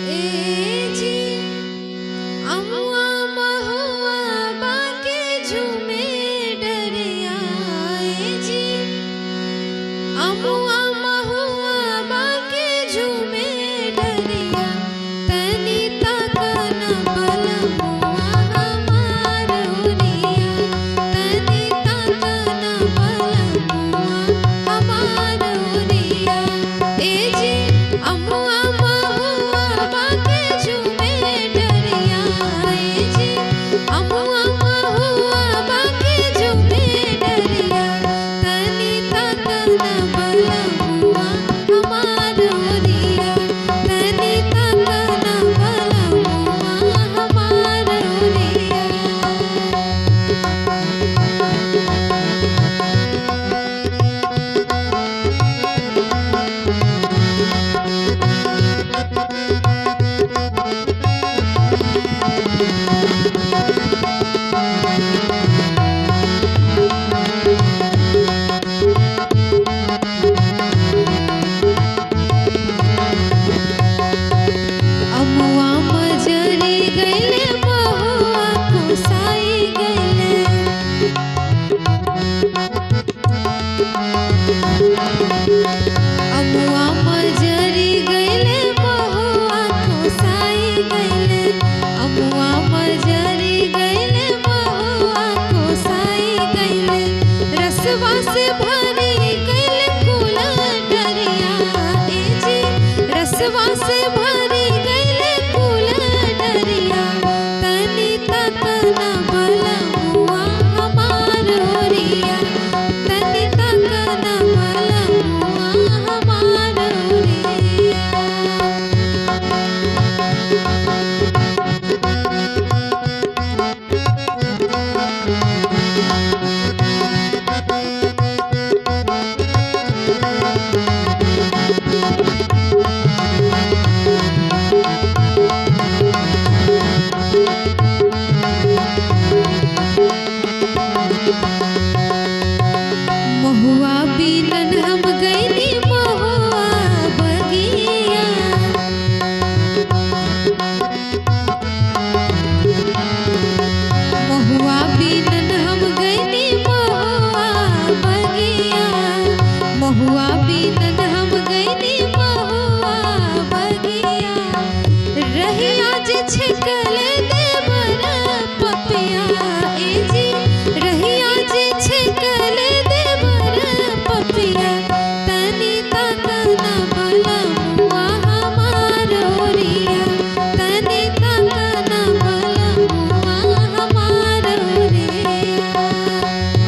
ए जी अमुआ महुआ बाके झूमे डरिया। ए जी अमुआ महुआ बाके झूमे डरिया, तनी ताकन बलमुआ हमार ओरिया, तनी ताकन बलमुआ हमार ओरिया। ए जी अमुआ महुआ बाके झूमे डरिया। ए जी अमुआ महुआ बाके झूमे डरिया, तनी ताकन बलमुआ हमार ओरिया, तनी ताकन बलमुआ हमार ओरिया। अमुआ मजरी गइले महुआ कोसाई गइले। अमुआ मजरी गइले महुआ कोसाई गइले। अमुआ मजरी गइले महुआ कोसाई गइले, रसवा से भरी गइले कुल डरिया। ए जी रसवा से भरी